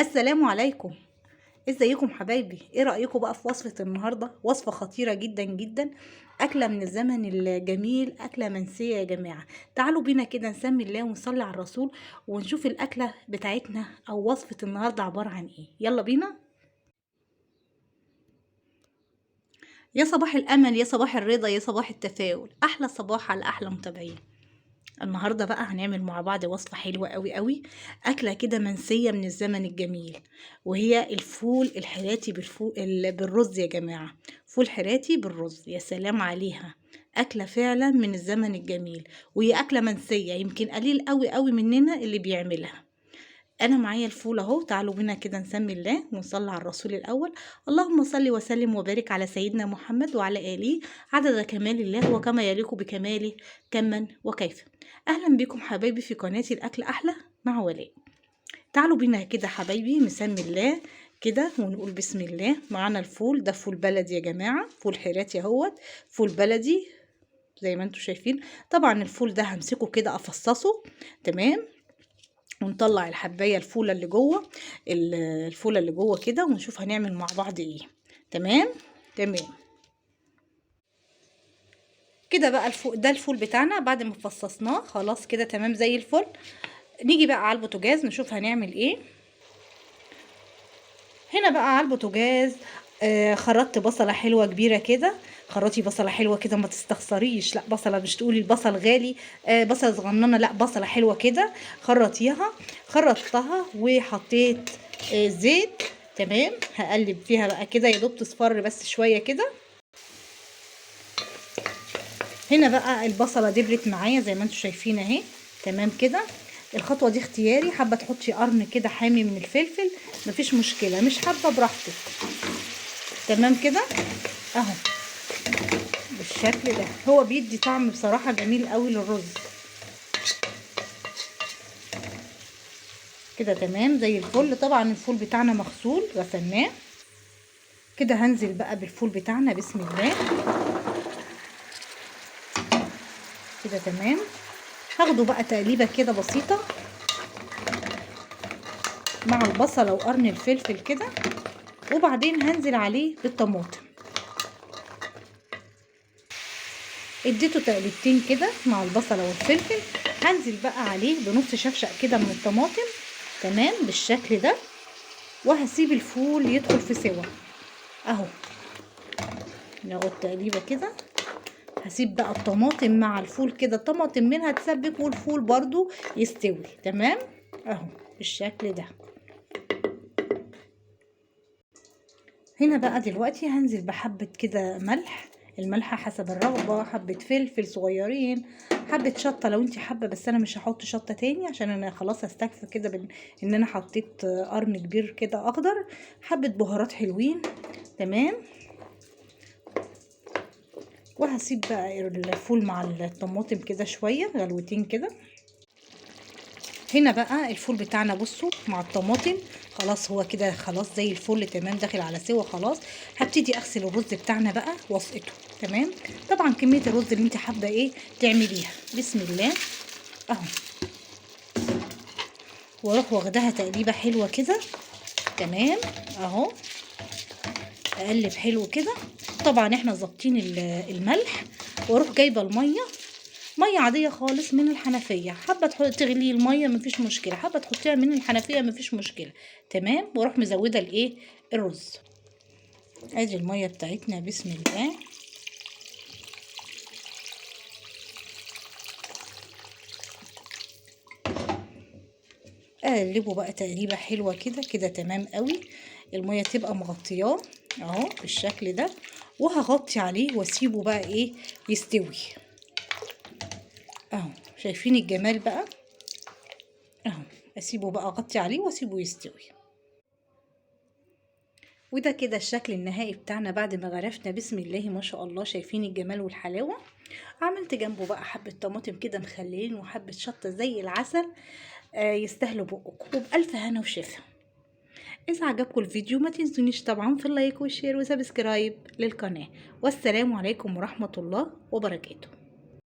السلام عليكم، ازيكم حبايبي؟ ايه رأيكم بقى في وصفة النهاردة؟ وصفة خطيرة جدا جدا، أكلة من الزمن الجميل، أكلة منسية يا جماعة. تعالوا بينا كده نسمي الله ونصلي على الرسول ونشوف الأكلة بتاعتنا أو وصفة النهاردة عبارة عن ايه. يلا بينا. يا صباح الأمل، يا صباح الرضا، يا صباح التفاؤل، أحلى صباح على أحلى متابعين. النهاردة بقى هنعمل مع بعض وصفة حلوة قوي قوي، أكلة كده منسية من الزمن الجميل، وهي الفول الحراتي بالرز يا جماعة. فول حراتي بالرز، يا سلام عليها، أكلة فعلا من الزمن الجميل، وهي أكلة منسية يمكن قليل قوي قوي مننا اللي بيعملها. أنا معايا الفول أهو، تعالوا بينا كده نسمي الله ونصلي على الرسول الأول. اللهم صل وسلم وبارك على سيدنا محمد وعلى آله عدد كمال الله وكما يليق بكماله كما وكيف. أهلا بكم حبايبي في قناتي الأكل أحلى مع ولاء. تعالوا بينا كده حبايبي نسمي الله كده ونقول بسم الله. معانا الفول ده، فول بلدي يا جماعة، فول حراتي اهوت، فول بلدي زي ما انتم شايفين. طبعا الفول ده همسكه كده افصصه، تمام، ونطلع الحبايه الفوله اللي جوه، الفوله اللي جوه كده، ونشوف هنعمل مع بعض ايه. تمام تمام كده بقى. الفول ده الفول بتاعنا بعد ما فصصناه خلاص كده تمام زي الفل. نيجي بقى على البوتاجاز نشوف هنعمل ايه. هنا بقى على البوتاجاز خرطت بصله حلوة كبيرة كده. خرطي بصله حلوة كده، ما تستخسريش، لا بصله مش تقولي البصل غالي، بصله صغننه، لا بصله حلوة كده خرطيها. خرطتها وحطيت زيت، تمام. هقلب فيها بقى كده يا دوب تصفر بس شوية كده. هنا بقى البصله دبلت معايا زي ما انتم شايفين اهي، تمام كده. الخطوة دي اختياري، حابة تحطي قرن كده حامي من الفلفل مفيش مشكلة، مش حابة براحتك، تمام كده اهو بالشكل ده. هو بيدي طعم بصراحة جميل قوي للرز كده، تمام زي الفل. طبعا الفول بتاعنا مغسول غسلناه كده. هنزل بقى بالفول بتاعنا بسم الله كده، تمام. هاخده بقى تقليبه كده بسيطة مع البصله وقرن الفلفل كده، وبعدين هنزل عليه بالطماطم. اديته تقليبتين كده مع البصله والفلفل. هنزل بقى عليه بنص شفشق كده من الطماطم، تمام بالشكل ده، وهسيب الفول يدخل في سوا اهو. ناخد تقليبه كده. هسيب بقى الطماطم مع الفول كده، الطماطم منها تسبك والفول برضو يستوي، تمام اهو بالشكل ده. هنا بقى دلوقتي هنزل بحبة كده ملح، الملح حسب الرغبة، حبة فلفل صغيرين، حبة شطة لو انت حابة، بس انا مش هحط شطة تاني عشان انا خلاص هستكفى كده ان انا حطيت قرن كبير كده اخضر. حبة بهارات حلوين، تمام. وهسيب بقى الفول مع الطماطم كده شوية غلوتين كده. هنا بقى الفول بتاعنا بصوا مع الطماطم خلاص، هو كده خلاص زي الفل، تمام، داخل على سوا خلاص. هبتدي اغسل الرز بتاعنا بقى واسقطه، تمام. طبعا كمية الرز اللي انت حابة ايه تعمليها، بسم الله اهو. واروح واخداها تقليبه حلوة كده، تمام اهو، اقلب حلو كده. طبعا احنا ظابطين الملح. واروح جايبه المية، مية عادية خالص من الحنفية، حابة تغلي المية مفيش مشكلة، حابة تحطيها من الحنفية مفيش مشكلة، تمام. واروح مزوده الايه الرز. ادي المية بتاعتنا بسم الله. اقلبه بقى تقليبه حلوة كده كده، تمام قوي. المية تبقى مغطياه اهو بالشكل ده، وهغطي عليه واسيبه بقى ايه يستوي اهو. شايفين الجمال بقى اهو. اسيبه بقى اغطي عليه واسيبه يستوي. وده كده الشكل النهائي بتاعنا بعد ما غرفنا بسم الله ما شاء الله. شايفين الجمال والحلاوة. عملت جنبه بقى حبة طماطم كده مخللين وحبة شطة زي العسل، يستاهلوا بقكم، وبألف هنا وشفا. إذا عجبكم الفيديو ما تنسونيش طبعا في ال like وال share و subscribe للقناة. والسلام عليكم ورحمة الله وبركاته.